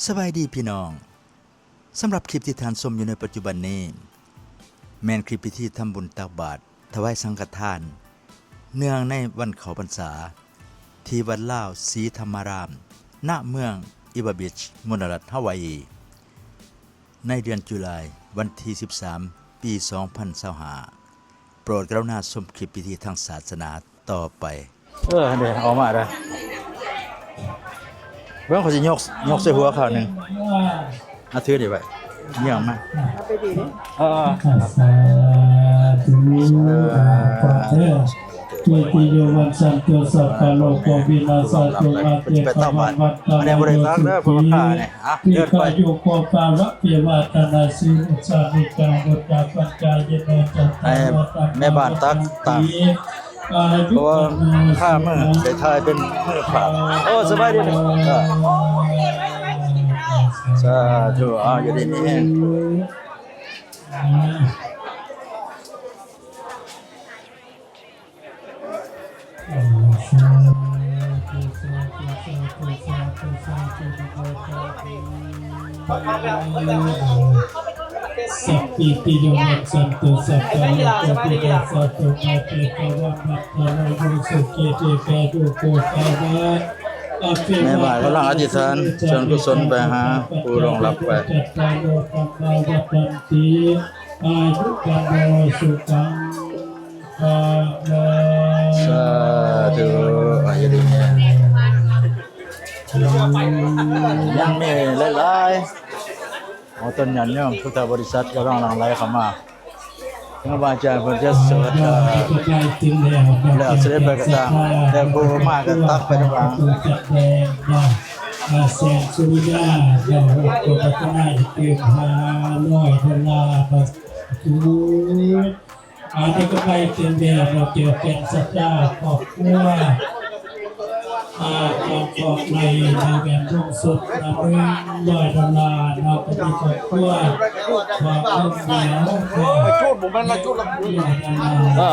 ສະບາຍດີພີ່ນ້ອງ, ສຳລັບຄລິບທີ່ທ່ານຊົມຢູ່ໃນປັດຈຸບັນນີ້ ແມ່ນຄລິບພິທີທຳບຸນຕັກບາດຖວາຍສັງຄະທານ ເນື່ອງໃນວັນເຂົ້າພັນສາ ທີ່ວັດລາວສີທຳມາລາມ ນະເມືອງ Ewa Beach ມົນລະລັດ ຮາວາອີ ໃນເດືອນຈຸລາຍ ວັນທີສິບສາມ ປີສອງພັນຊາວຫ້າ. ໂປດກະລຸນາຊົມຄລິບພິທີທາງສາສະໜາຕໍ່ໄປ. ເອີ ເດ້ ອອກມາເດີ. ເບິ່ງ ຂ້ອຍຊິຍົກ ຍົກໃສ່ຫົວເຂົາໜຶ່ງ. ເອົາ ຖືນີ້ໄວ້ ເຍືອງມາ. ເອົາໄປດີເດ້. ເອີ ສາທຸ. ສາທຸ. ເອີ ໄປເຕົ້າບ້ານ. ອັນນີ້ບໍ່ໄດ້ຕັກເດີ ພວກຂ້ານີ້. ອ່ະ ເດີນໄປ. ໃຫ້ແມ່ບ້ານຕັກຕາມ ເພາະວ່າພາມືໄດ້ຖ່າຍເປັນມືພາບ. ໂອ້ ສະບາຍດີ. ເອີ ສາທຸ. ເອົາ ຢູ່ດີມີແຮງ. ສັບປີຕິໂຍວິວັດສັນຕຸ ສັກກາຍະໂກວິວັດສັນຕຸ ມາເຕພະວັດວັດທະລາຍຸ ສຸຂີ ດີກາຍຸໂກພະວະ. ແມ່ບ້ານກຳລັງອະທິຖານສ່ວນກຸສົນໄປຫາຜູ້ລ່ວງລັບໄປ. ສາທຸ. ອາຍຸດີມີແຮງ. ຍັງມີຫຼາຍໆ ໂອ ຕົນຍາດໂຍມພຸດທະບໍລິສັດກຳລັງຫຼັ່ງໄຫຼເຂົ້າມາ. ເຖິງວ່າອາຈານເພິ່ນຈະສວດ ເອີ ແລ້ວສະເດັດໄປກໍຕາມ ແຕ່ຜູ້ມາກໍຕັກໄປທາງຫຼັງ. ແສງສຸລິຍາ ເຈົ້າຮັບໂຄສະນາອີກຕື່ມຫ້າຮ້ອຍໂດລາ. ສາທຸ. ອາ ນີ້ກໍໄປເປັນແບບວ່າເຈົ້າແຟນສັດທາຄອບຄົວ ອາ ຂອງ ຂອງໃນ ໃນແບບລົງສົດນະ ໜຶ່ງຮ້ອຍໂດລາເນາະ ກໍມີຄອບຄົວຂອງລຸງເໜີຍ ໂອ້ຍ ຈູດບໍ່ແມ່ນລະ ຈູດລະ ຮ້ອຍໂດລາ.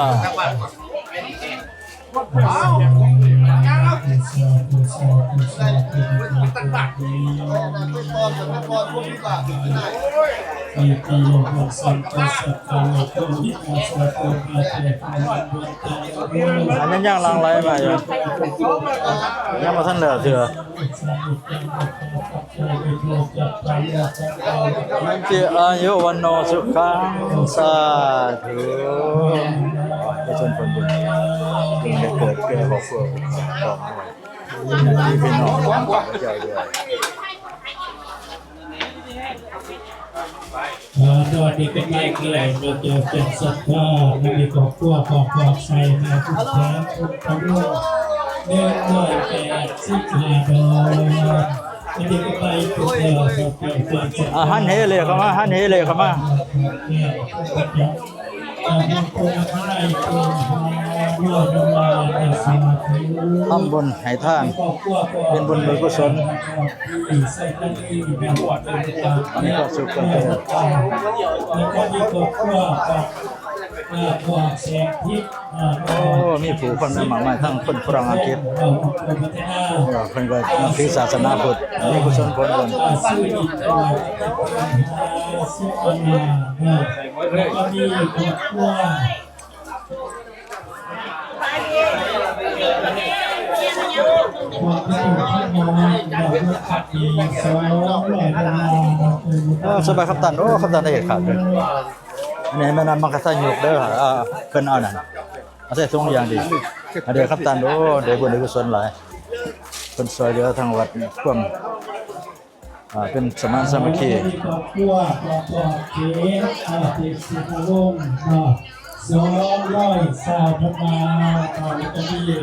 ເອີ. ສາທຸ ສາທຸ ສາທຸ ສາທຸ ອັນນີ້ຍັງຫຼັ່ງໄຫຼມາຢູ່ ຍັງບໍ່ທັນແລ້ວເທື່ອ. ມັນຈະອາຍຸວັນໂນສຸຂັງ ສາທຸ ໃຫ້ສົມຜົນບຸນ ຈຶ່ງໄດ້ເກີດແກ່ຄອບຄົວຂອງເຮົາ ມີພີ່ນ້ອງຂອງເຈົ້າດ້ວຍ. ເອີ ດອກນີ້ກໍໄດ້ແກ່ເຈົ້າແຟນສັດທາ ແລະ ມີຄອບຄົວຂອງພວກໃສ່ແມ່ຜູ້ແທນຄົນຕະລຸງ ໜຶ່ງຮ້ອຍແປດສິບຫ້າດອກ. ອັນນີ້ກໍໄດ້ແກ່ເຈົ້າແຟນສັດທາ ອາ ຫັນເຮເລເຂົ້າມາ ຫັນເຮເລເຂົ້າມາ. ທຳບຸນໃຫ້ທານ ເປັນບຸນເປັນກຸສົນ. ອັນນີ້ກໍສຸກກັນເລີຍ. ໂອ້ ມີຜູ້ຄົນມາມາກມາຍ ທັງຄົນຝຣັ່ງ ອັງກິດ ເອີ ເພິ່ນກໍນັບຖືສາສະໜາພຸດ ມີກຸສົນຜົນບຸນ. ເອີ ສະບາຍ ຄຳຕັນ. ໂອ້ ຄຳຕັນໄດ້ເຮັດຂາດເລີຍ. ອັນນີ້ແມ່ນຳມັງຄະທາຍົກເດີ. ເອີ ເພິ່ນເອົານັ້ນ ເອົາໃສ່ຖົງຢ່າງດີ. ອັນເດີ ຄຳຕັນ ໂອ້ ໄດ້ບຸນໄດ້ກຸສົນຫຼາຍ. ເພິ່ນຊ່ວຍເຫຼືອທາງວັດ ຄວາມ ອ່າ ເປັນສະມານສາມັກຄີ. ຄອບຄົວຂອງພໍ່ເຂດ ອາ ເທດສະພາວົງເນາະ ສອງຮ້ອຍຊາວພັນບາດເນາະ. ແລ້ວກໍມີ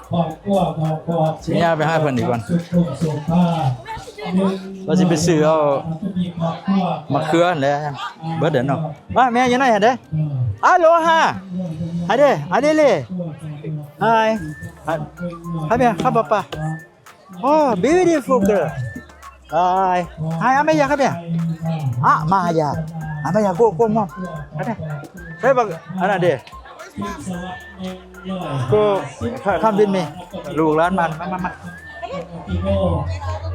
ຄອບຄົວຂອງພໍ່ເຂດ ຊິຍ່າງໄປຫາເພິ່ນອີກກ່ອນ ສຸກໂຊກໂສພາ ວ່າຊິໄປຊື້ເອົາໝາກເຂືອຫັ້ນແຫຼະ ເບິດແລ້ວເນາະ. ມາ ແມ່ຢູ່ໃນຫັ້ນເດ້. ອາໂລຮາ ຮາເດ ອາເດເລ ຮາຍ ຮາເມ ຄາປາປາ. Oh, beautiful girl. Hi. Hi, Amaya, come here. Ah, Maya. Amaya, go, go, mom. Come here. Hey, bag-, ອັນນັ້ນເດ້. Go, co-, come with me. ລູກຫຼານມາ ມາ ມາ ມາ. ໂອ້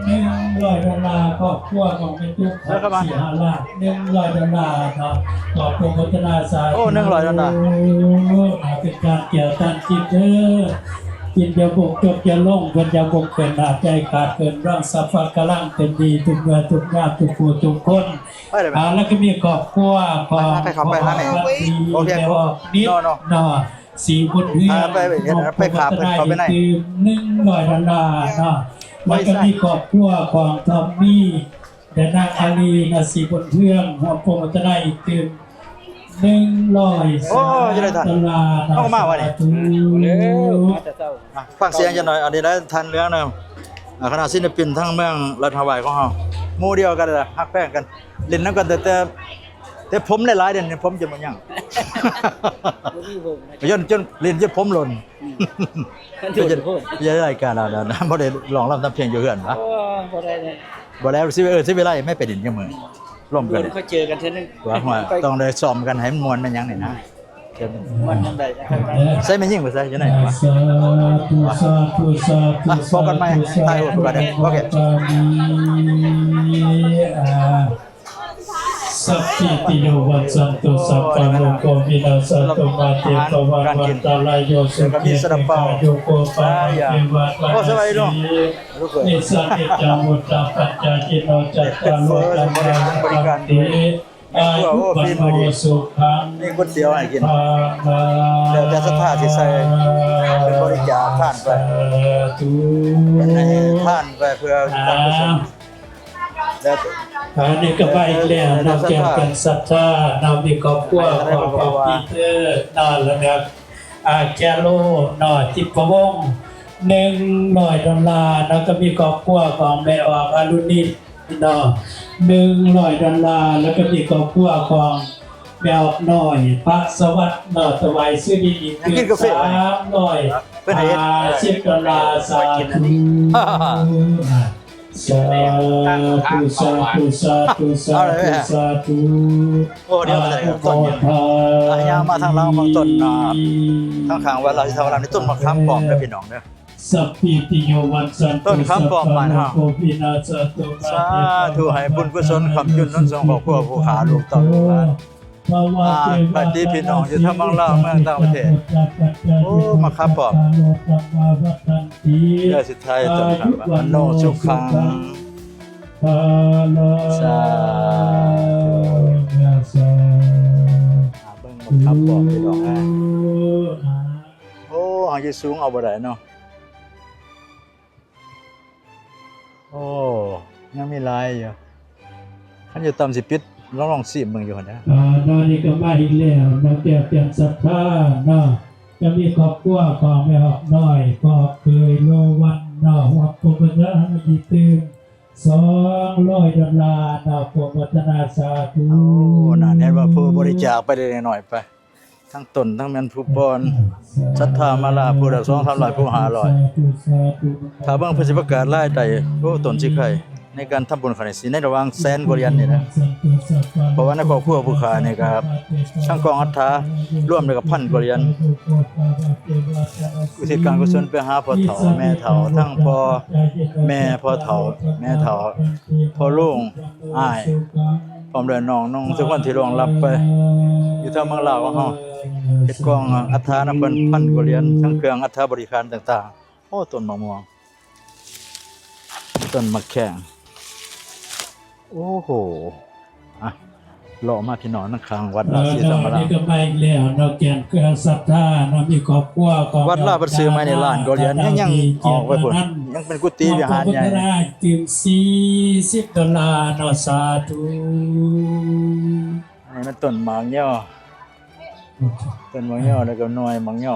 ໜຶ່ງຮ້ອຍດອນລາ ຄອບຄົວຂອງແມ່ຕຸກ ເອີ ເຂົ້າມາ ສີຫາລາດ ໜຶ່ງຮ້ອຍດອນລາເນາະ ຂອບຄຸນໂມທະນາສາທຸ ໂອ້ ໜຶ່ງຮ້ອຍດອນລາ ອ່າ ເປັນການແກ້ວທານຈິດເດີ ກິນຢາບົກຈົບຢາລົງ ເພິ່ນຢາບົກເປັນ ຫາກໃຈຂາດເກີນ ລັງສະພະກະລັງ ເຕັມທີ່ທຸກເມື່ອທຸກຍາມ ທຸກຜູ້ທຸກຄົນ ອ່າ ແລ້ວກໍມີຄອບຄົວຂອງ ໄປ ໄປ ໄປ ຂອງ ໄປ ໄປ ວັດດີ ໂອເຄ ແມ່ອອກນິດເນາະ ເນາະ ສີບຸນເຮືອງ ອ່າ ໄປ ໄປ ໄປ ໄປຂາເພິ່ນເຂົ້າໄປໃນ ຕື່ມໜຶ່ງຮ້ອຍດອນລາເນາະ ແລ້ວກໍມີຄອບຄົວຂອງທອມມີ ແລະ ນາງອາລີນະ ສີບຸນເຮືອງ ຮ່ວມໂປຣໂມທະນາອີກຕື່ມໜຶ່ງຮ້ອຍ ໂອ້ ຈະໄດ້ທັນ ດອນລາເນາະ ເຮົາກໍມາວ່ານີ້ ສາທຸ ມາແຕ່ເຊົ້າ ອ່ະ ຟັງສຽງຈັກໜ່ອຍ ອັນນີ້ໄດ້ທັນເລື່ອງນຳ ອ່າ ຄະນະສິນລະປິນທາງເມືອງລັດຮາວາຍຂອງເຮົາ ໝູ່ດຽວກັນລະ ຮັກແພງກັນ ຫຼິ້ນນຳກັນແຕ່ ແຕ່ ແຕ່ຜົມຫຼາຍໆເດ້ ຜົມຈົນບໍ່ຍັງ ບໍ່ມີຜົມນະ ຈົນ ຈົນຫຼິ້ນຈົນຜົມຫຼົ່ນ ອືມ ຈົນ ຈົນລາຍການເຮົານັ້ນ ບໍ່ໄດ້ຮ້ອງລຳທຳເພງຢູ່ເຮືອນຫວາ ໂອ້ ບໍ່ໄດ້ເລີຍ ບໍ່ແລ້ວ ຊິເອີ້ນ ຊິໄປໄລ່ແມ່ໄປຫຼິ້ນຈັກມື້ ລົມກັນ ເຂົາເຈີກັນເທື່ອໜຶ່ງ ວ່າ ຕ້ອງໄດ້ຊ້ອມກັນໃຫ້ມັນມ່ວນແມ່ນຫຍັງນີ້ນະ ມ່ວນນຳໃດ ໃສ່ແມ່ຍິງໄປໃສ ຢູ່ໃນຫວາ ສາທຸ ສາທຸ ສາທຸ ອ່ະ ພົບກັນໃໝ່ ສາທຸ ຖ່າຍຮູບກ່ອນເດີ ໂອເຄ ອ່າ ສັບພີຕິໂຍ ວັດສັນຕຸ ສັບພະໂລໂກ ວິນາສະຕຸ ມາເຕ ພະວັດວັນຕະລາຍໂຍ ສຸຂີ ດີຄາຍຸໂກ ພະວັດເອວັດ ໂອ້ ສະບາຍດີເນາະ ນິສສະນິດຈັງ ວຸດຕະປັດຈາກິໂນ ຈັດຕາໂລ ທຳມາ ວັດຕະຕິ ອາຍຸ ວັນໂນ ສຸຂັງ ມີກ໋ວຍຕຽວໃຫ້ກິນ ແລ້ວແຕ່ສັດທາຊິໃສ່ ເປັນບໍລິຈາກທານໄປ ສາທຸ ເປັນໃຫ້ທານໄປເພື່ອການກຸສົນ ແລ້ວ ອັນນີ້ກໍມາອີກແລ້ວເນາະ ແກ້ວແກ່ນສັດທາເນາະ ມີຄອບຄົວຂອງພໍ່ປີເຕີເນາະ ແລ້ວກໍ ອ່າ ແກໂລເນາະ ທິບພະວົງ ໜຶ່ງຮ້ອຍດອນລາເນາະ ກໍມີຄອບຄົວຂອງແມ່ອອກອາລຸນິດເນາະ ໜຶ່ງຮ້ອຍດອນລາ ແລ້ວກໍມີຄອບຄົວຂອງແມ່ອອກນ້ອຍ ພະສະຫວັດເນາະ ຖວາຍຊື່ດີອີກ ກິນກາເຟ ສາມຮ້ອຍຫ້າສິບດອນລາ ສາທຸ ສາທຸ ສາທຸ ສາທຸ ສາທຸ ສາທຸ ໂອ້ ດຽວ ອະນຸໂມທາມິ ອ່ະ ຍ່າງມາທາງຫຼັງເບິ່ງຕົ້ນ ອ່າ ຂ້າງໆວັດລາວສິດທາວາລາມນີ້ ຕົ້ນມະຂາມປ້ອມເດີພີ່ນ້ອງເດີ ສັບພີຕິໂຍ ວັນສັນຕຸ ຕົ້ນມະຂາມປ້ອມບ້ານເຮົາ ສາທຸ ໃຫ້ບຸນກຸສົນຄ້ຳຈຸນໜູນສົ່ງຄອບຄົວຜູ້ຂ້າ ລູກເຕົ້າລູກຫຼານ ອ່າ ຍາດຕິພີ່ນ້ອງຢູ່ທາງຝັ່ງລາວ ເມືອງຕ່າງປະເທດ ໂອ້ ມາຂັບພ້ອມ ເດີ ຊິຖ່າຍຕົ້ນຂ້າມ ອະໂນສຸຂັງ ສາທຸ ອ່າ ເບິ່ງມາຂັບພ້ອມ ພີ່ນ້ອງເອີຍ ໂອ້ ເຮົາຢູ່ສູງເອົາບໍ່ໄດ້ເນາະ. ໂອ້ ຍັງມີຫຼາຍຢູ່ ຄັນຢູ່ຕ່ຳຊິປິດ ລອງ ລອງຊີມເບິ່ງຢູ່ຫັ້ນນະ ອ່າ ນານີ້ກໍມາອີກແລ້ວເນາະ ແກ້ວແກ່ນສັດທາເນາະ ຈະມີຄອບຄົວຂອງແມ່ຮອກນ້ອຍ ພໍ່ເຂີຍໂລວັນເນາະ ຮວມໂປຣໂມທະນາອີກຕື່ມສອງຮ້ອຍດອນລາເນາະ ໂປຣໂມທະນາ ສາທຸ ໂອ້ ນັ້ນ ເຫັນວ່າຜູ້ບໍລິຈາກໄປເລັກໆນ້ອຍໆໄປ ທັງຕົ້ນທັງແມ່ນຜູ້ປ້ອນ ສັດທາມາລາຜູ້ລະສອງສາມຮ້ອຍ ຜູ້ຫ້າຮ້ອຍ ຖ້າເບິ່ງເພິ່ນຊິປະກາດລາຍໄດ້ ໂອ້ ຕົ້ນຊິໄຄ ໃນການທຳບຸນຄັ້ງນີ້ ຊິໃນລະຫວ່າງແສນກວ່າຫຼຽນນີ້ນະ ເພາະວ່າໃນຄອບຄົວຜູ້ຂ້ານີ້ກໍທັງກອງອັດຖາລວມແລ້ວກໍພັນກວ່າຫຼຽນ ອຸທິດການກຸສົນໄປຫາພໍ່ເຖົ້າແມ່ເຖົ້າ ທັງພໍ່ແມ່ພໍ່ເຖົ້າແມ່ເຖົ້າ ພໍ່ລຸງ ອ້າຍ ພ້ອມດ້ວຍນ້ອງໆ ທຸກຄົນທີ່ລ່ວງລັບໄປ ຢູ່ທາງເມືອງລາວຂອງເຮົາ ເຮັດກອງອັດຖານຳເພິ່ນພັນກວ່າຫຼຽນ ທັງເຄື່ອງອັດຖະບໍລິຂານຕ່າງໆ ໂອ້ ຕົ້ນໝາກມ່ວງ ຕົ້ນໝາກແຂ້ງ ໂອ້ໂຫ ອ່ະ ເລາະມາພີ່ນ້ອງນະ ຂ້າງວັດລາວສີທຳມະລາດ ເອີ ນີ້ກໍມາອີກແລ້ວເນາະ ແກ່ນສັດທາເນາະ ມີຄອບຄົວຂອງ ວັດລາວບັດຊື້ໃໝ່ນີ້ລ້ານກວ່າຫຼຽນ ຍັງ ຍັງອອກໄປພຸ້ນ ຍັງເປັນກຸຕິວິຫານໃຫຍ່ ຕື່ມສີ່ສິບດອນລາເນາະ ສາທຸ ອັນນີ້ມັນຕົ້ນໝາກຍໍ ຕົ້ນໝາກຍໍ ແລ້ວກໍໜ່ວຍໝາກຍໍ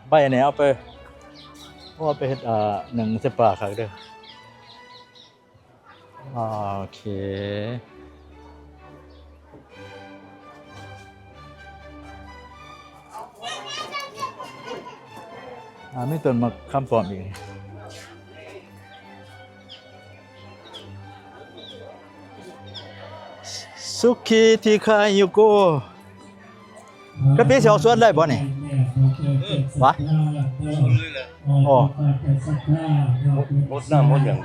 ໃບນີ້ເອົາໄປ ເອົາໄປເຮັດ ອ່າ ໜຶ້ງໃສ່ປາຄັກເດີ ໂອເຄ ອ່າ ມີຕົ້ນໝາກຂາມປ້ອມອີກ ສຸຂີທີຄາຍຸໂກ ກະປີຊິອອກສວນໄດ້ບໍ່ນີ້? ອືມ ວະ ໂອ້ ຫົດນ້ຳຫົດຫຍັງ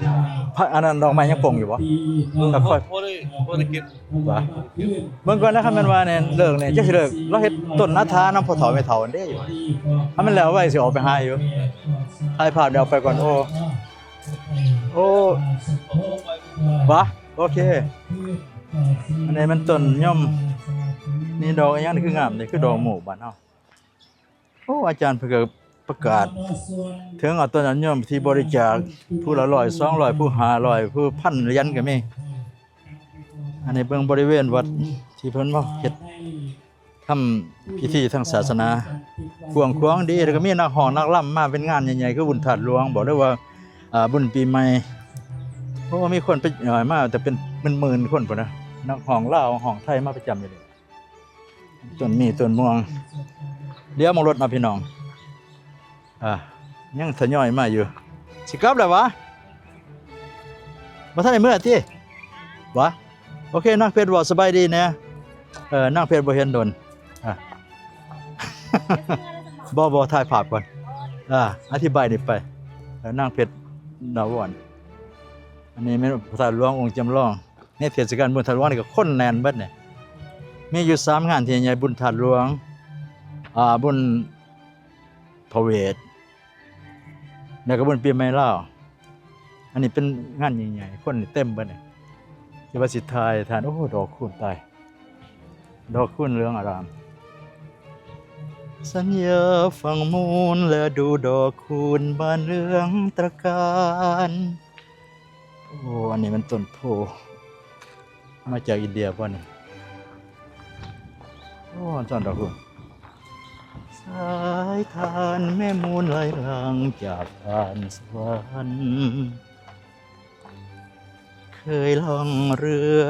ພະ ອັນນັ້ນດອກໄມ້ຍັງປົ່ງຢູ່ບໍ່? ກໍຄ່ອຍ ພໍໄດ້ ພໍໄດ້ເກັບ ວະ ເບິ່ງກ່ອນນະ ຄັນແມ່ນວ່າແມ່ນເລີກນີ້ ຈັກຊິເລີກ ລາວເຮັດຕົ້ນອາຖານຳພໍ່ເຖົ້າແມ່ເຖົ້າຫັ້ນເດ້ຢູ່ ຄັນແມ່ນແລ້ວໄວ້ຊິອອກໄປຫາຢູ່ ຖ່າຍພາບແລ້ວໄປກ່ອນ ໂອ້ ໂອ້ ວະ ໂອເຄ ອັນນີ້ມັນຕົ້ນຍົມ ນີ້ດອກອີ່ຫຍັງນີ້ຄືງາມ ນີ້ຄືດອກໝູກບ້ານເຮົາ. ໂອ້ ອາຈານເພິ່ນກໍປະກາດເຖິງເອົາຕົ້ນຍາດໂຍມທີ່ບໍລິຈາກຜູ້ລະຮ້ອຍ ສອງຮ້ອຍ ຜູ້ຫ້າຮ້ອຍ ຜູ້ພັນຫຼຽນກໍມີ. ອັນນີ້ເບິ່ງບໍລິເວນວັດທີ່ເພິ່ນມາເຮັດທຳພິທີທາງສາສະໜາ ກວ້າງຂວາງດີ ແລ້ວກໍມີນັກຮ້ອງນັກລຳມາເປັນງານໃຫຍ່ໆ ຄືບຸນທາດຫຼວງບໍ ຫຼືວ່າ ອາ ບຸນປີໃໝ່. ໂອ້ ມີຄົນໄປ ເອີ ມາແຕ່ເປັນໝື່ນໆຄົນພຸ້ນນະ ນັກຮ້ອງລາວຮ້ອງໄທມາປະຈຳຢູ່ນີ້. ຕົ້ນມີຕົ້ນມ່ວງ ດຽວມາລົດເນາະພີ່ນ້ອງ ອ່າ ຍັງທະຍອຍມາຢູ່ ຊິກັບແລ້ວຫວາ? ບໍ່ທັນໄດ້ເມືອຕິຫວາ? ໂອເຄ ນາງເພັດເວົ້າສະບາຍດີແດ່ ເອີ ນາງເພັດບໍ່ເຫັນດົນ ອ່າ ບໍ່ ບໍ່ ຖ່າຍພາບກ່ອນ ອ່າ ອະທິບາຍນີ້ໄປ ເອີ ນາງເພັດ ດາວອນ ອັນນີ້ແມ່ນພະທາດຫຼວງອົງຈຳລອງ. ໃນເທດສະການບຸນທາດຫຼວງນີ້ກໍຄົນແໜ້ນເບິດນີ້ ມີຢູ່ສາມງານທີ່ໃຫຍ່ ບຸນທາດຫຼວງ ອ່າ ບຸນພະເວດ ແລ້ວກໍບຸນປີໃໝ່ລາວ. ອັນນີ້ເປັນງານໃຫຍ່ໆ ຄົນນີ້ເຕັມເບິດນີ້ ທີ່ວ່າຊິຖ່າຍທ່ານ ໂອ້ ດອກຄູນ ຕາຍ ດອກຄູນເຫຼືອງອາລາມ ສັນຍາຝັ່ງມູນ ແລະດູດອກຄູນບ້ານເຮືອງຕະການ. ໂອ້ ອັນນີ້ມັນຕົ້ນໂພມາຈາກອິນເດຍບໍ່ນີ້? ໂອ້ ອາຈານດອກຄູນ ສາຍທານແມ່ມູນໄຫຼຫຼັ່ງຈາກຜ່ານສະຫວັນ ເຄີຍລ່ອງເຮືອ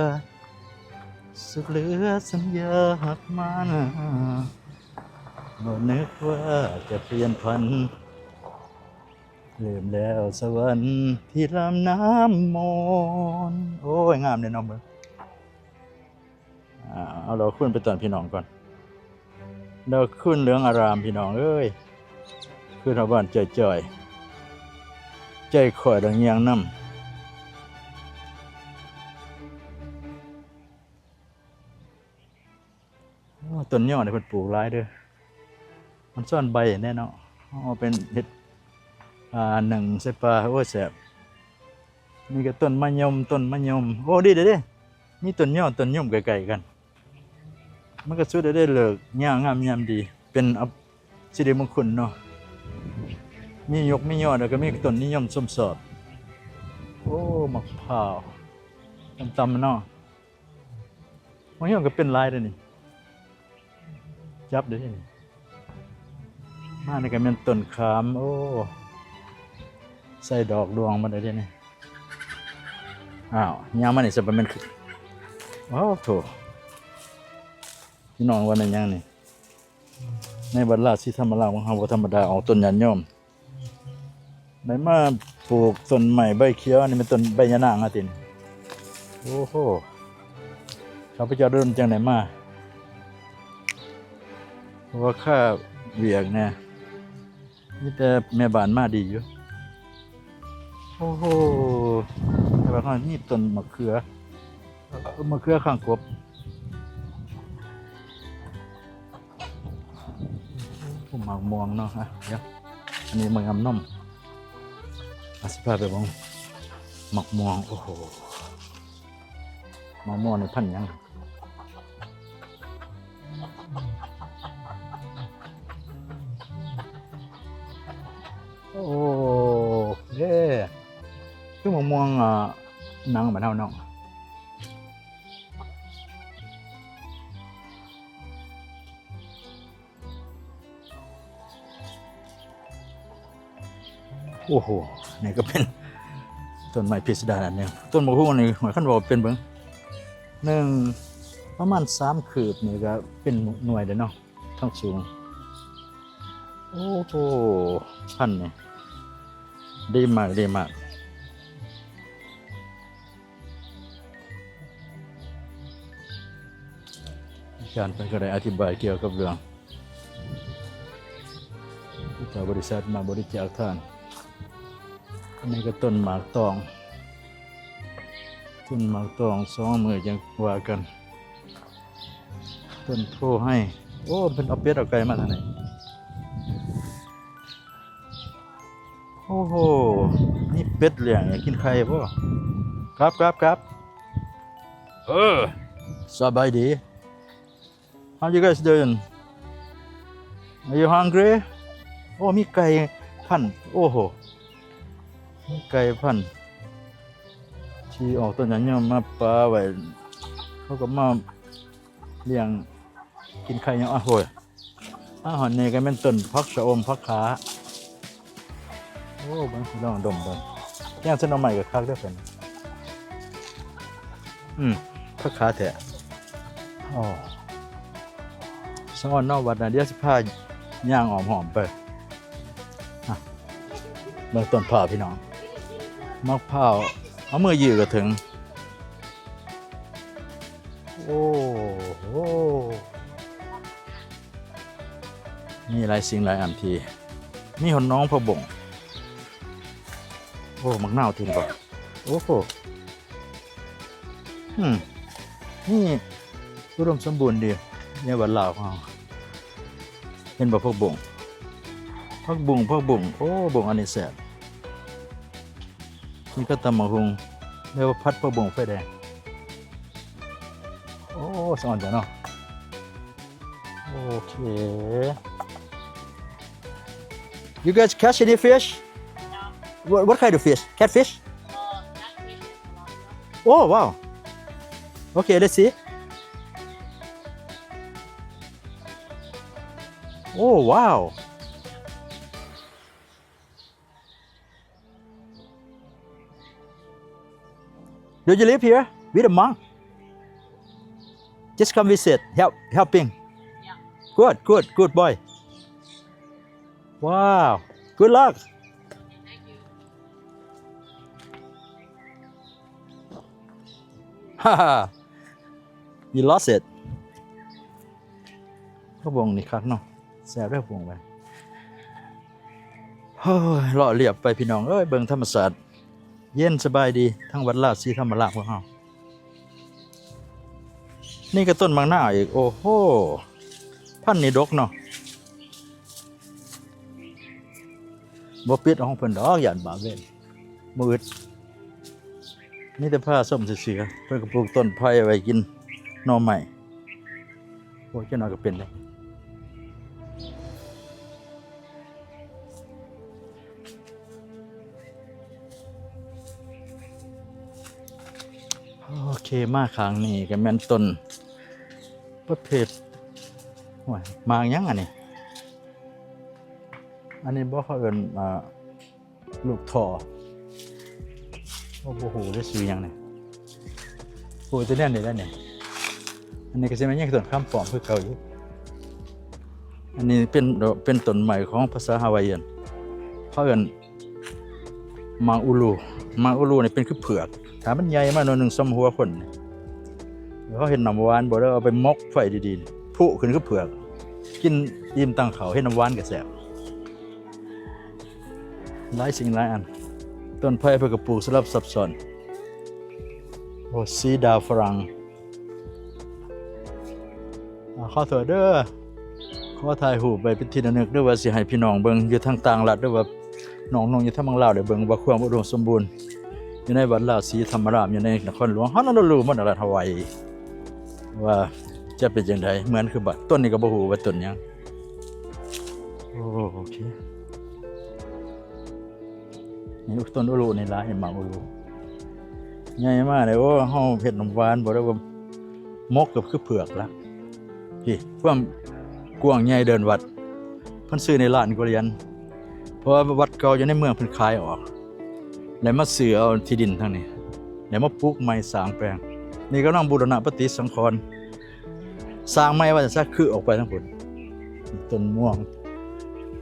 ສຸກເຫຼືອສັນຍາຮັກມານາ ບໍ່ນຶກວ່າຈະປ່ຽນພັນ ເລີ່ມແລ້ວສະຫວັນທີ່ລຳນ້ຳມອນ. ໂອ້ຍ ງາມເດ້ເນາະ ເບິ່ງ ອ່າ ເອົາດອກຄູນໄປຕ້ອນພີ່ນ້ອງກ່ອນ ດອກຄູນເຫຼືອງອາລາມ ພີ່ນ້ອງເອີຍ ຄືຊາວບ້ານຈ່ອຍໆ ໃຈຂ້ອຍດັງຍ່າງນຳ. ໂອ້ ຕົ້ນຍໍ່ນີ້ເພິ່ນປູກຫຼາຍເດີ້ ມັນຊ້ອນໃບແດ່ເນາະ ເອົາໄປເຮັດ ອ່າ ໜຶ້ງໃສ່ປາ ໂອ້ຍ ແຊບ. ນີ້ກໍຕົ້ນມະຍົມ ຕົ້ນມະຍົມ ໂອ້ ດີເດ້ ມີຕົ້ນຍໍ່ຕົ້ນຍົມໃກ້ໆກັນ ມັນກໍສຸດແລ້ວເດີ້ ເລີກຍາມງາມຍາມດີ ເປັນ ອັບ ສິລິມຸງຄຸນເນາະ ມີຍົກມີຍໍ່ ແລ້ວກໍມີຕົ້ນນິຍົມຊົມຊອບ. ໂອ້ ໝາກພ້າວຕ່ຳໆເນາະ ມາຍອງກໍເປັນຫຼາຍເດ້ນີ້ ຈັບເດ້ນີ້ ມານີ້ກໍແມ່ນຕົ້ນຂາມ ໂອ້ ໃສ່ດອກດວງມາໄດ້ເດ້ນີ້. ອ້າວ ຍາມມານີ້ຊະ ບໍ່ແມ່ນ ໂອ້ໂທ້ ພີ່ນ້ອງວ່າແມ່ນຫຍັງນີ້? ໃນວັດລາສີທຳມະລາດຂອງເຮົາບໍ່ທຳມະດາ ອອກຕົ້ນຍາດໂຍມ ໄດ້ມາປູກຕົ້ນໄມ້ໃບຂຽວ ອັນນີ້ແມ່ນຕົ້ນໃບຍານາງອາຕິນ. ໂອ້ໂຫ ຂ້າພະເຈົ້າດົນຈັ່ງໄດ້ມາ ເພາະວ່າຄາວຽກແດ່ ມີແຕ່ແມ່ບ້ານມາດີຢູ່. ໂອ້ໂຫ ແຕ່ວ່າເຮົາມີຕົ້ນມະເຂືອ ມະເຂືອຄາງກົບ. ໂອ້ ໝາກມ່ວງເນາະ ອ່ະ ດຽວ ອັນນີ້ໝາກງາມນົມ ອາ ຊິພາໄປເບິ່ງໝາກມ່ວງ. ໂອ້ໂຫ ໝາກມ່ວງນີ້ພັນຫຍັງ? ໂອເຄ ຄືໝາກມ່ວງ ອ່າ ໜັງບ້ານເຮົາເນາະ. ໂອ້ໂຫ ນີ້ກໍເປັນຕົ້ນໄມ້ພິສະດານອັນໜຶ່ງ. ຕົ້ນບັກຫຸ່ງນີ້ ຂ້ອຍຄັນເວົ້າເປັນເບິ່ງ ໜຶ່ງ ປະມານສາມຄືບນີ້ກໍເປັນໜ່ວຍແລ້ວເນາະ ທັງສູງ. ໂອ້ໂຫ ພັນນີ້ ດີມາກ ດີມາກ. ອາຈານເພິ່ນກໍໄດ້ອະທິບາຍກ່ຽວກັບເລື່ອງ ຈາກບໍລິສັດມາບໍລິຈາກທານ. ອັນນີ້ກໍຕົ້ນໝາກຕອງ, ຕົ້ນໝາກຕອງ ສອງມື້ຈັ່ງວ່າກັນ. ຕົ້ນໂພໄຮ. ໂອ້ ເພິ່ນເອົາເປັດເອົາໄກ່ມາທາງນີ້. ໂອ້ໂຫ ມີເປັດລ້ຽງ ຢາກກິນໄຂ່ບໍ່? ກັບ ກັບ ກັບ. ເອີ ສະບາຍດີ. How you guys doing? Are you hungry? ໂອ້ ມີໄກ່ພັນ ໂອ້ໂຫ ມີໄກ່ພັນທີ່ອອກຕົ້ນຍາງມາປະໄວ້ ເຂົາກໍມາລ້ຽງກິນໄຂ່ຍາງ. ໂອ້ໂຫ ມາຮອດນີ້ກໍແມ່ນຕົ້ນຜັກຊະອົມ ຜັກຂາ. ໂອ້ ເບິ່ງ ລອງດົມເບິ່ງ ແກງໃສ່ໜໍ່ໄມ້ກໍຄັກເດີ້ເພິ່ນ. ອືມ ຜັກຂາແທ້. ອໍ ສະອອນເນາະ ວັດນະ ດຽວຊິພາຍ່າງອ້ອມໆໄປ. ອ່ະ ເບິ່ງຕົ້ນພ້າວ ພີ່ນ້ອງ ໝາກພ້າວ ເອົາມືຢື້ກໍເຖິງ. ໂອ້ໂຫ ມີຫຼາຍສິ່ງຫຼາຍອັນທີ່ ມີຮອດໜອງຜັກບົ້ງ. ໂອ້ ໝາກນາວທີ່ນີ້ບໍ່? ໂອ້ໂຫ ອືມ ນີ້ອຸດົມສົມບູນດີໃນວັດລາວຂອງເຮົາ. ເຫັນບໍ່ ຜັກບົ້ງ ຜັກບຸ້ງ ຜັກບຸ້ງ. ໂອ້ ບົ້ງອັນນີ້ແຊບ. ກິນກັບຕຳບັກຫຸ່ງ ແລ້ວພັດຜັກບຸ້ງໄຟແດງ. ໂອ້ ສະອອນແທ້ເນາະ. ໂອເຄ You guys catch any fish? No. What, what kind of fish? Catfish? Oh, catfish and tilapia. Oh, wow. Okay, let's see. Oh, wow. Do you live here with a monk? Just come visit, help, helping. Yeah. Good, good, good boy. Wow. Good luck. Thank you. Ha ha. You lost it. ຜັກບົ້ງນີ້ຄັກເນາະ ແຊບເດີ້ ຜົງໄປ. ໂອ້ຍ ເລາະລຽບໄປພີ່ນ້ອງເອີຍ ເບິ່ງທຳມະຊາດ ເຢັນສະບາຍດີ ທາງວັດລາວສີທຳມະລາດພວກເຮົາ. ນີ້ກໍຕົ້ນໝາກນາວອີກ ໂອ້ໂຫ ພັນນີ້ດົກເນາະ. ບໍ່ປິດຂອງເພິ່ນດອກ ຢ້ານບາບເວນ ບໍ່ອຶດ. ມີແຕ່ພາຊົມຊື່ໆ. ເພິ່ນກໍປູກຕົ້ນໄຜ່ໄວ້ກິນໜໍ່ໄມ້. ໂອ້ ຈັກໜ້ອຍກໍເປັນແລ້ວ. ໂອເຄ ມາຂ້າງນີ້ກໍແມ່ນຕົ້ນປະເພດ ໂອ້ຍ ໝາກຫຍັງອັນນີ້? ອັນນີ້ບໍ່ ເຂົາເອີ້ນ ອ່າ ລູກທໍ່ ໂອ້ ບໍ່ຮູ້ເດ້ຊື່ຫຍັງນີ້ ປູກແຕ່ແນວນີ້ແຫຼະນີ້. ອັນນີ້ກໍຊິແມ່ນຍັງຕົ້ນຄຳປ້ອມຄືເກົ່າຢູ່. ອັນນີ້ເປັນ ເປັນຕົ້ນໄມ້ຂອງພາສາຮາວາຍຽນ ເຂົາເອີ້ນໝາກອູລູ. ໝາກອູລູນີ້ເປັນຄືເຜືອກ ຖ້າມັນໃຫຍ່ມາໜ້ອຍໜຶ່ງສ່ຳຫົວຄົນນີ້ ເຂົາເຮັດນ້ຳຫວານບໍ່ ແລ້ວເອົາໄປໝົກໄຟດີໆ ພຸຂຶ້ນຄືເຜືອກ ກິນອີ່ມຕັ້ງເຂົ້າ ເຮັດນ້ຳຫວານກໍແຊບ. ຫຼາຍສິ່ງຫຼາຍອັນ ຕົ້ນໄຜ່ເພິ່ນກໍປູກສະຫຼັບຊັບຊ້ອນ. ໂອ້ ຊີດາຝຣັ່ງ. ອາ ຂໍໂທດເດີ ຂໍຖ່າຍຮູບໄວ້ເປັນທີ່ລະນຶກເດີ ວ່າຊິໃຫ້ພີ່ນ້ອງເບິ່ງຢູ່ທາງຕ່າງລັດເດີ ວ່ານ້ອງໆຢູ່ທາງເມືອງລາວໄດ້ເບິ່ງວ່າຄວາມອຸດົມສົມບູນຢູ່ໃນວັດລາວສີທຳມະລາດ ຢູ່ໃນນະຄອນຫຼວງຮອນໂນຣູລູ ມະນະລັດ ຮາວາຍອີ ວ່າຈະເປັນຈັ່ງໃດ ເໝືອນຄືບາດ ຕົ້ນນີ້ກໍບໍ່ຮູ້ວ່າຕົ້ນຫຍັງ. ໂອ້ ໂອເຄ ນີ້ຕົ້ນອຸລຸນີ້ຫຼາຍ ໝາກອຸລຸໃຫຍ່ມາເດ້. ໂອ້ ເຮົາເຮັດນ້ຳຫວານບໍ່ໄດ້ວ່າໝົກກໍຄືເຜືອກລະ. ພີ້ ຄວາມກວ້າງໃຫຍ່ເດີ່ນວັດ ເພິ່ນຊື້ໃນລ້ານກວ່າຫຼຽນ ເພາະວ່າວັດເກົ່າຢູ່ໃນເມືອງເພິ່ນຂາຍອອກ ແລ້ວມາຊື້ເອົາທີ່ດິນທາງນີ້ ແລ້ວມາປຸກໃໝ່ສ້າງແປງ. ນີ້ກຳລັງບູລະນະປະຕິສັງຂອນ ສ້າງໃໝ່ວ່າຊັ້ນຊະ ຄືອອກໄປທາງພຸ້ນ. ຕົ້ນມ່ວງ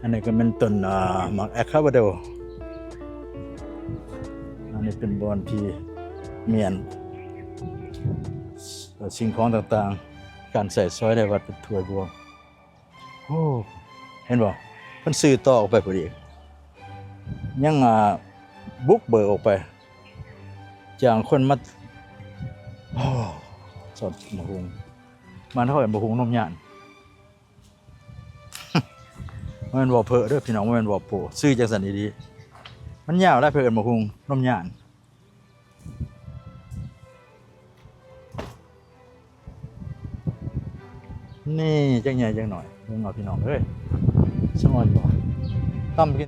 ອັນນີ້ກໍແມ່ນຕົ້ນ ອ່າ ໝາກອາໂວຄາໂດ. ອັນນີ້ເປັນບ່ອນທີ່ມ້ຽນ ເອີ ສິ່ງຂອງຕ່າງໆ ການໃຊ້ສອຍໃນວັດເປັນຖ້ວຍບວງ. ໂອ້ ເຫັນບໍ່? ເພິ່ນຊື້ຕໍ່ອອກໄປພຸ້ນອີກ ຍັງ ອ່າ ບຸກເບີກອອກໄປ ຈ້າງຄົນມາ ໂອ້ ສອນໝາກຫຸ່ງ ບ້ານເຮົາເອີ້ນໝາກຫຸ່ງນົມຍານ. ບໍ່ແມ່ນເວົ້າເພີ້ເດີພີ່ນ້ອງ ບໍ່ແມ່ນເວົ້າໂປ້ ຊື່ຈັ່ງຊັ້ນອີ່ຫຼີ. ມັນຍາວຫຼາຍ ເພິ່ນເອີ້ນໝາກຫຸ່ງນົມຍານ. ນີ້ ຈັກໃຫຍ່ຈັກໜ້ອຍ ເບິ່ງເອົາພີ່ນ້ອງເອີຍ ສະອອນບໍ່ ຕຳກິນ.